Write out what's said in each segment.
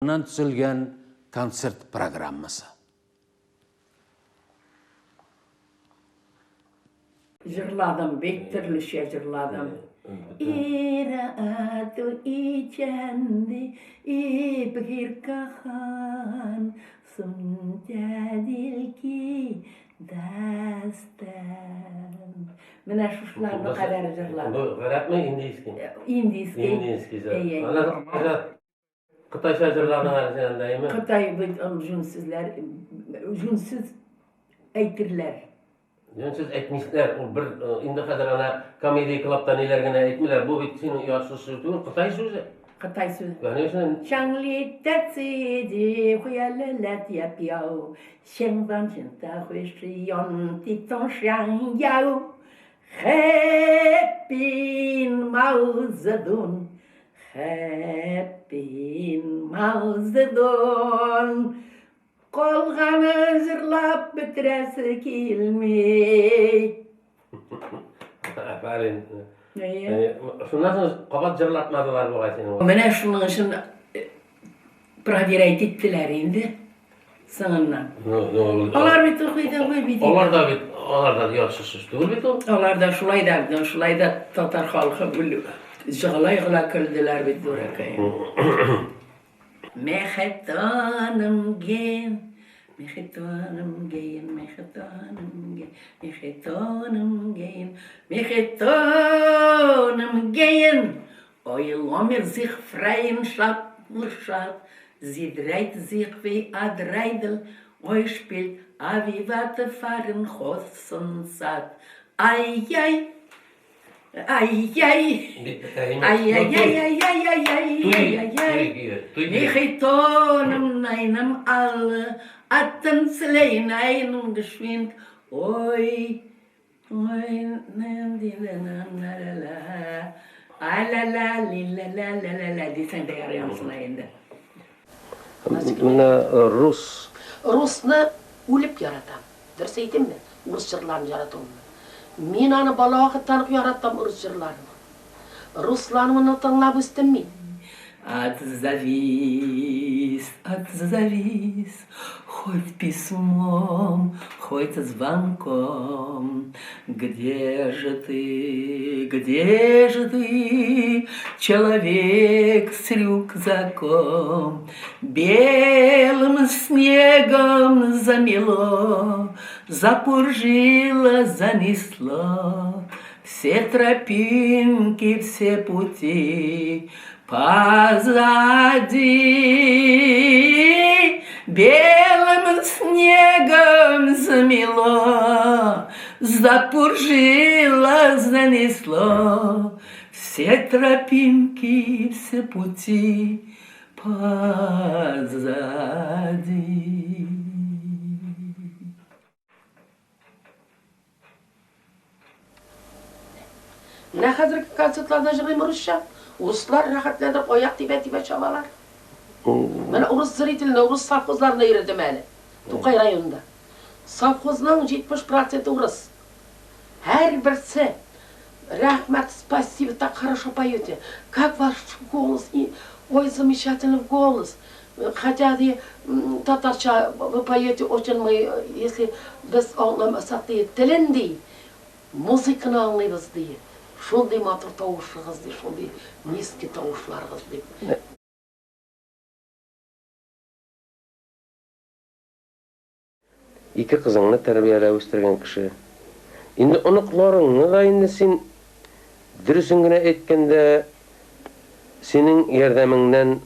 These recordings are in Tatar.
Төзелгән концерт программасы. Җырладым, бик төрлечә җырладым. Ирату ичәнди ибгиркахан сунтя дилки дастан. Менә шушыларны кадәр җырладым. Бу гарәпме, индийский? Индийский. Индийский җыр. Кытайча җырладың әле син анда, әйеме? Кытай бит ул җүнсезләр, җүнсез әйтерләр. Җүнсез әйтмисләр, ул бер инде хәзер ана Comedy Club-та ниләр генә әйтмиләр. Бу бит синең оятсыз сүз түгел, кытай сүзе. Кытай сүзе. Конечно. Чаңли та ци ди хуя лә лә тия пиау. Сең ван син та хуй ши йон ти тон шang яу. Хэппин Мао Цзэдун, Хэппин Мао Цзэдун. Калганы җырлап бетерәсе килми. Афәрин. Шуннан соң кабат җырлатмадылар бугай сине. Менә шуның өчен проверять иттеләр инде соңыннан. Алар бит укый да укый бит. Алар да бит, алар да яхшы сүз түгел бит ул. Алар да шулай да, шулай да татар халкы җыгыла-егыла көлделәр бит дуракай. Мехетаным ген, мехетаным ген, мехетаным ген, мехетаным ген, мехетаным ген. Ой, ломер зих фрейн шат, лышат, зидрейт зих ви адрейдл, ой, шпиль, авиват фарен хоссон сад. Ай-яй, ай-яй, ай-яй-яй-яй-яй-яй-яй-яй. Мехетоном найном алле, аттанцлейнайном гешвинд, ой, ой, на-ди-на-на-на-ла-ла, а-ла-ла-ли-ла-ла-ла-ла-ла дисәң дә ярый анысына инде. Менә рус. Русны үлеп яратам. Дөрес әйтимме? Урыс җырларын яратуымны. Мин аны бала вакыттан ук яраттым урыс җырларын. Русланны тыңлап үстем мин. Отзовись, отзовись, хоть письмом, хоть звонком. Где же ты, где же ты, человек с рюкзаком? Белым снегом замело, запуржило, занесло. Все тропинки, все пути позади. Белым снегом замело, запуржило, занесло. Все тропинки, все пути позади. Менә хәзерге концертларда җырлыйм русча. Урыслар рәхәтләнеп аяк тибә-тибә чабалар. Менә урыс зрительне, урыс совхозларына йөрдем әле. Тукай районында. Совхозның 70 проценты урыс. Һәрберсе рәхмәт, спасибо, так хорошо поете. Как ваш голос, и, ой, замечательный голос. Хотя ди татарча вы поете очень, мы, если без аңламасак ди, телен ди, музыканы аңлыйбыз ди. Шундый матур тавышыгыз ди, шундый низкий тавышларыгыз дип. Ике кызыңны тәрбияләп үстергән кеше. Инде оныкларыңны да инде син дөресен генә әйткәндә, синең ярдәмеңнән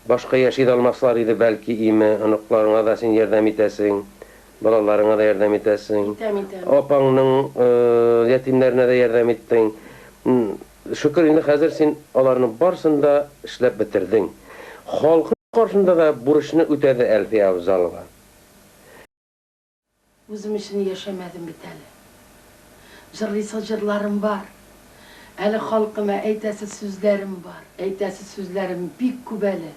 башка яши дә алмаслар иде, бәлки, име, оныкларыңа да син ярдәм итәсең, балаларыңа да ярдәм итәсең. Итәм, итәм. Апаңның ятимнәренә дә ярдәм иттең. Шөкер, инде хәзер син аларның барысын да эшләп бетердең. Халкы каршында да бурычны үтәде Әлфия Авзалова. Үзем өчен яшәмәдем бит әле. Җырлыйсы җырларым бар. Әле халкыма әйтәсе сүзләрем бар. Әйтәсе сүзләрем бик күп әле.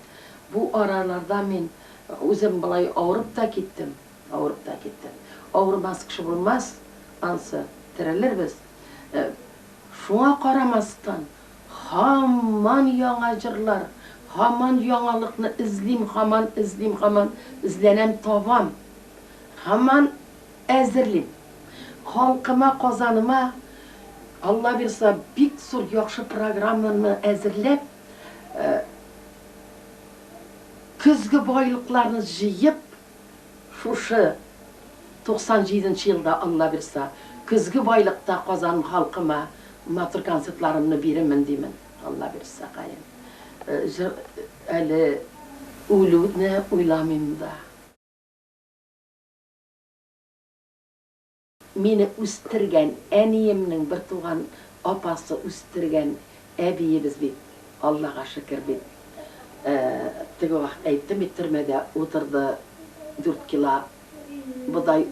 Бу араларда мин үзем болай авырып та киттем, авырып та киттем. Авырмас кеше булмас, ансы терелербез. Шуңа карамастан, һаман яңа җырлар, Һаман яңалыкны эзлим, һаман эзлим, һаман эзләнәм, табам. Һаман әзерлим. Халкыма, Казаныма, Алла бирса, бик зур яхшы программаны әзерләп, көзге байлыкларны җыеп, шушы 97 нче елда, Алла бирса, көзге байлыкта Казан халкыма матур концертларымны бирермен димен, Алла бирса, каен. Җыр әле үлүне уйламыйм да. Мине үстергән әниемнең бертуган апасы үстергән әбиебез бит, Аллага шөкер бит, теге вакыт әйттем бит, төрмәдә утырды, дүрт кило бодай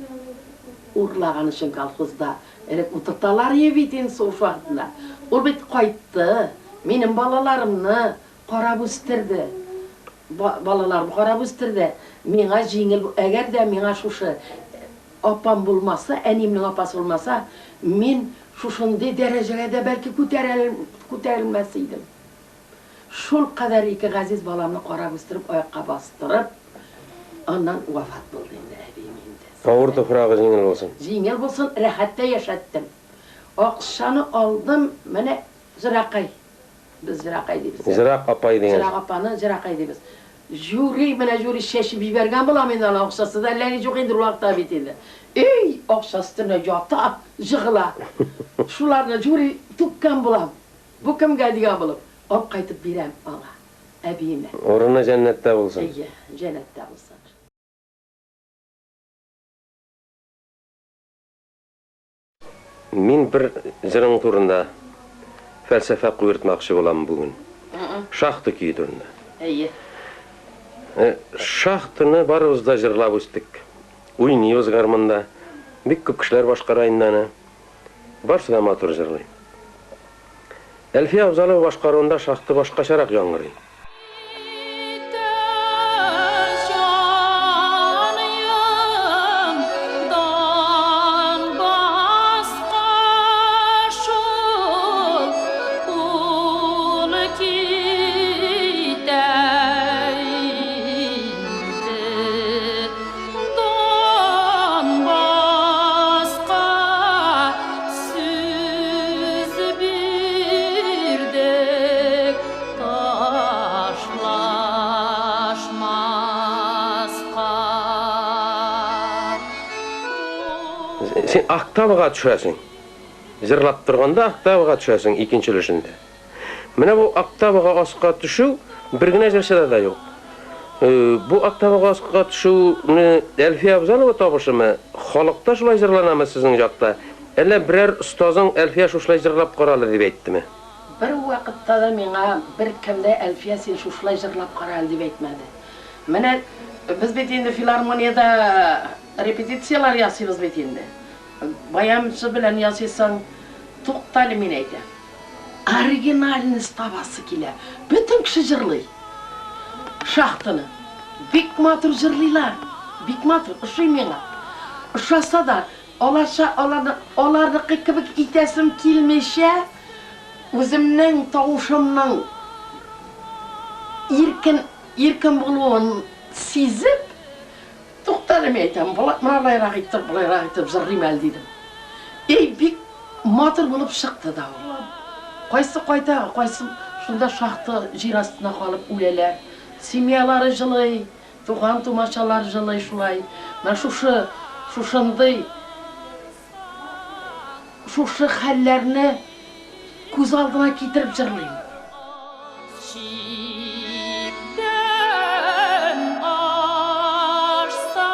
урлаган өчен колхозда элек утырталар ие бит инде сугыш вакытында. Ул бит кайтты, минем балаларымны карап үстерде. Балаларым карап үстерде. Миңа җиңел, әгәр дә миңа шушы апам булмаса, әниемнең апасы булмаса, мин шушындый дәрәҗәгә дә бәлки күтәрелмәс идем. Шулкадәр ике газиз баламны карап үстереп, аякка бастырып, аннан вафат булды инде әбием инде. Авыр туфрагы җиңел булсын. Җиңел булсын, рәхәттә яшәттем. Акчаны алдым, менә Зыракай. Без Зыракай дибез. Зырак апай дигән. Зырак апаны Зыракай дибез. Жюри, менә жюри чәчеп җибәргән булам инде аның акчасы да әллә ни юк инде ул вакытта бит инде. Эй, акча өстенә ята, җыгыла. Шуларны жюри түккән булам. Бу кемгә дигән булып, алып кайтып бирәм аңа, әбиемә. Урыны җәннәттә булсын. Әйе, җәннәттә булсын. Мин бер җырың турында фәлсәфә куертмакчы булам бүген. Шахта көе турында. Әйе. Шахтаны барыбыз да җырлап үстек. Уйныйбыз гармунда. Бик күп кешеләр башкара инде аны. Барсы да матур җырлый. Әлфия Авзалова башкаруында шахта башкачарак яңгырый. Син октавага төшәсең. Җырлап торганда октавага төшәсең икенче өлешендә. Менә бу октавага аска төшү бер генә җырчыда да юк. Бу октавага аска төшүне Әлфия Абзалова табышымы, халыкта шулай җырланамы сезнең якта? Әллә берәр остазың Әлфия шушылай җырлап кара әле дип әйттеме? Бер вакытта да миңа беркем дә Әлфия син шушылай җырлап кара әле дип әйтмәде. Менә без бит инде филармониядә репетицияләр ясыйбыз бит инде. Баянчы белән ясыйсың, туктале мин әйтәм. Оригинальность табасы килә. Бөтен кеше җырлый. Шахтаны. Бик матур җырлыйлар. Бик матур, ошый миңа. Ошаса да, аларча аларны аларныкы кебек итәсем килмичә, үземнең тавышымның иркен иркен булуын сизеп, Туктале, мин әйтәм, менә болайрак итеп, болайрак итеп җырлыйм әле, дидем. Эй, бик матур булып чыкты да ул. Кайсы кайта, кайсы шунда шахта җир астына калып үләләр. Семьялары җылый, туган-тумачалар җылый шулай. Менә шушы, шушындый, шушы хәлләрне күз алдына китереп җырлыйм. Чиктән ашса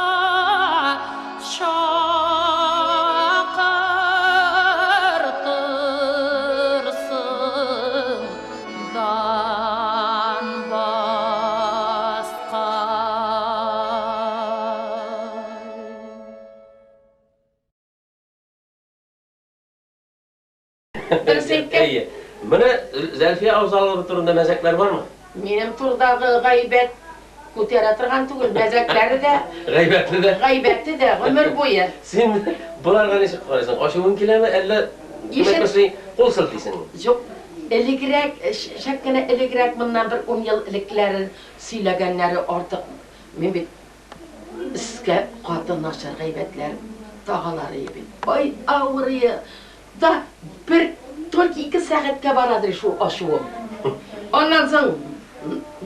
чакыртырсың Донбасска. Дөрес әйткән. Әйе. Менә Зәлфия Авзалова турында мәзәкләр бармы? Минем турыдагы гайбәт күтәрә торган түгел, мәзәкләре дә. Гайбәтле дә. Гайбәте дә гомер буе. Син боларга ничек карыйсың? Ачуың киләме, әллә кем әйтмешли, кул селтисеңме? Юк. Элегрәк, шәп кенә элегрәк, моннан бер 10 ел элекләрен сөйләгәннәре артык. Мин бит өскә каты начар гайбәтләр тагалар бит. Ай, авырые. Да бер только 2 сәгатькә барадыр шул ашуым. Аннан соң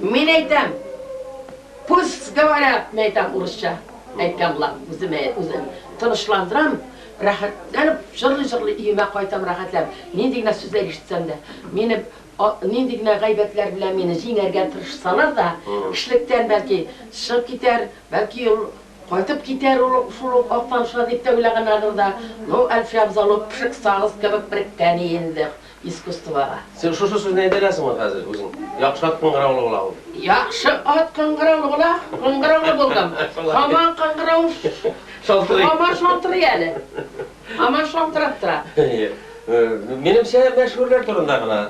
мин әйтәм, пусть говорят, мин әйтәм урысча. Әйткән була, үземә үзем тынычландырам, рәхәтләнеп, җырлый-җырлый өемә кайтам рәхәтләнеп. Нинди генә сүзләр ишетсәм дә, мине нинди генә гайбәтләр белән мине җиңәргә тырышсалар да, кешелектән бәлки чыгып китәр, бәлки ул кайтып китәр ул шул ук Актанышка дип тә уйлаганнардыр да. Ну, Әлфия Абзалова пешек сагыз кебек береккән инде искусствога. Син шушы сүзне әйтә аласыңмы хәзер үзең? Яхшы ат кыңгыраулы була ул. Яхшы ат кыңгыраулы була, кыңгыраулы булдым. Һаман кыңгырау шалтырый. Һаман шалтырый әле. Һаман шалтырап тора. Минемчә, мәшһүрләр турында гына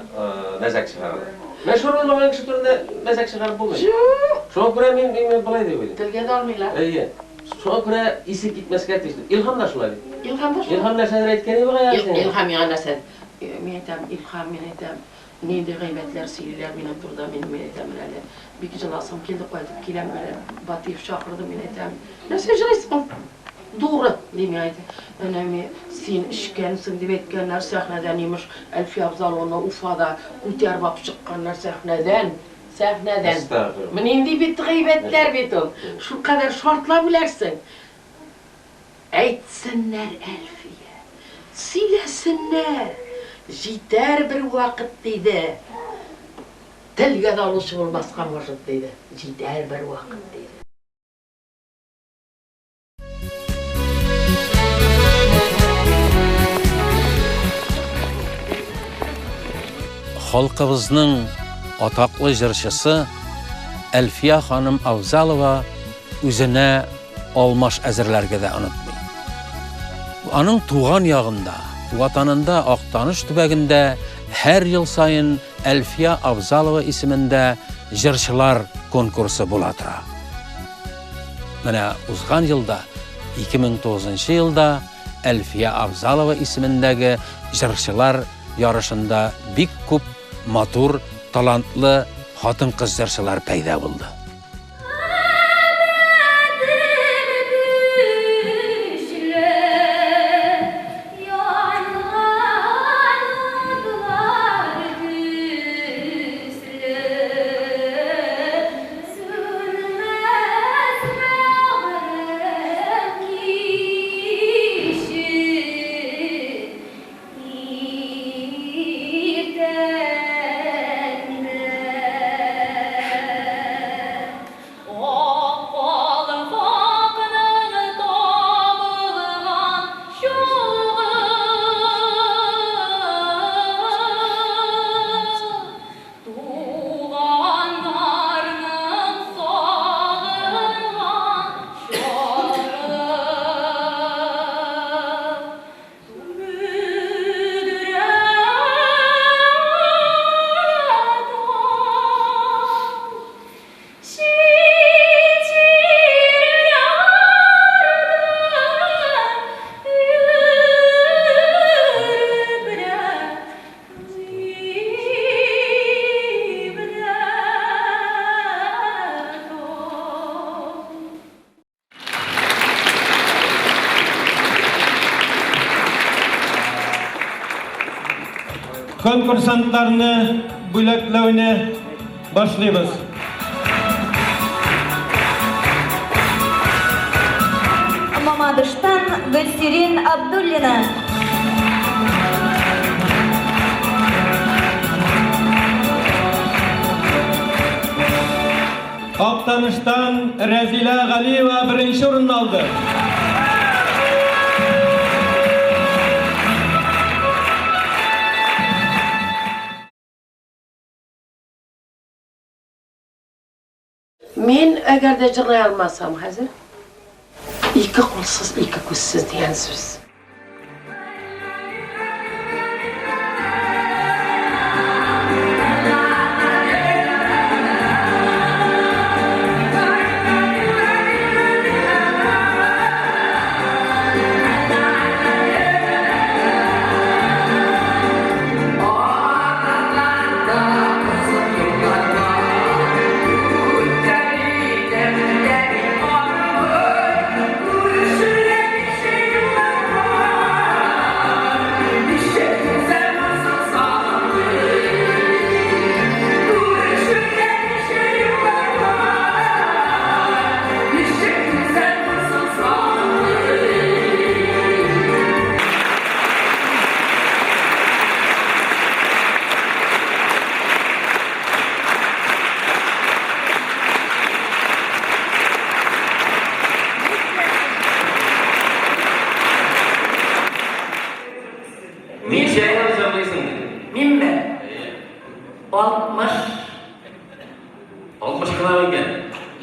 мәзәк чыгаралар. Мәшһүр булмаган кеше турында мәзәк чыгарып булмый. Юк. Шуңа күрә мин болай дип уйлыйм. Телгә дә алмыйлар. Әйе. Шуңа күрә исе китмәскә тиеш. Илһам да шулай бит. Илһам да шулай. Илһам нәрсәдер әйткән иде бугай әле. Илһам миңа нәрсә? Мин әйтәм, Илһам, мин әйтәм, нинди гайбәтләр сөйлиләр минем турыда, мин әйтәм әле. Бик җыласым килде, кайтып киләм әле. Батыев чакырды, мин әйтәм. Нәрсә җылыйсың? Дуры, дим мин әйтәм. Әнә мин син эчкәнсең дип әйткәннәр сәхнәдән, имеш, Әлфия Абзалованы Уфада күтәреп алып чыкканнар сәхнәдән. Сәхнәдән. Әстәгъфирулла. Нинди бит гайбәтләр бит ул. Шул кадәр шартлап үләрсең. Әйтсеннәр, Әлфия. Сөйләсеннәр. Җитәр бер вакыт диде. Телгә дә алучы булмаска может диде. Җитәр бер вакыт диде. Халкыбызның атаклы җырчысы Әлфия ханым Авзалова үзенә алмаш әзерләргә дә онытмый. Аның туган ягында, ватанында Актаныш төбәгендә һәр ел саен Әлфия Авзалова исемендә җырчылар конкурсы була тора. Менә узган елда, 2009 елда Әлфия Авзалова исемендәге җырчылар ярышында бик күп матур, талантлы хатын-кыз җырчылар пәйда булды. Конкурсантларны бүләкләүне башлыйбыз. Мамадыштан Гөлсирин Абдуллина. Актаныштан Рәзилә Галиева беренче урынны алды. Мин әгәр дә җырлый алмасам хәзер, ике кулсыз, ике күзсез дигән сүз.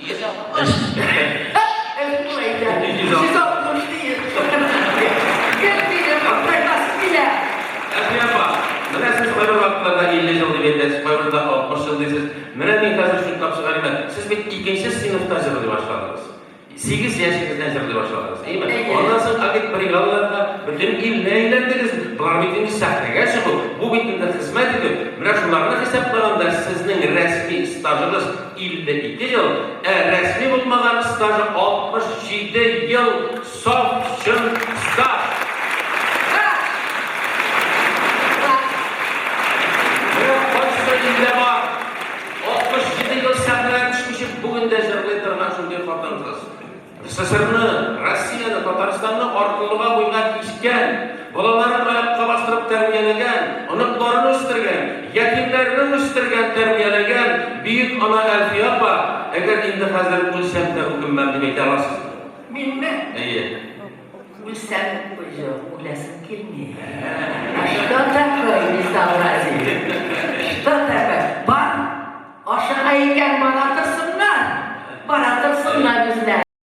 160. Шулай әйтә. 160 диеп. Гел минем аптыратасы килә. Әлфия апа, менә сез кайбер вакытларда 50 ел дип әйтәсез, кайбердә 60 ел дисез. Менә мин хәзер шутлап чыгарыйм әле. Сез бит икенче сыйныфта җырлый башладыгыз. 8 яшегездән җырлый башладыгыз, әйеме? Әйе. Аннан соң агитбригадаларда бөтен илне әйләндегез. Болар бит инде сәхнәгә чыгу, бу бит инде хезмәт итү. Менә шуларны хисаплаганда сезнең рәсми стажыгыз 52 ел, ә рәсми булмаган стажы 67 ел саф чын стаж. Менә кайсы илдә бар? 67 ел сәхнәгә төшмичә бүген дә җырлый торган шундый хатын-кыз. СССРны, Россияне, Татарстанны аркылыга буйга кичкән, балаларын аякка бастырып тәрбияләгән, оныкларын үстергән, ятимнәрне үстергән, тәрбияләгән бөек ана Әлфия апа, әгәр инде хәзер үлсәм дә үкенмәм дип әйтә аласызмы? Минме? Әйе. Үлсәм, юк, үләсем килми. А что такое безобразие? Что такое? Бар, ашыга икән, бара торсын.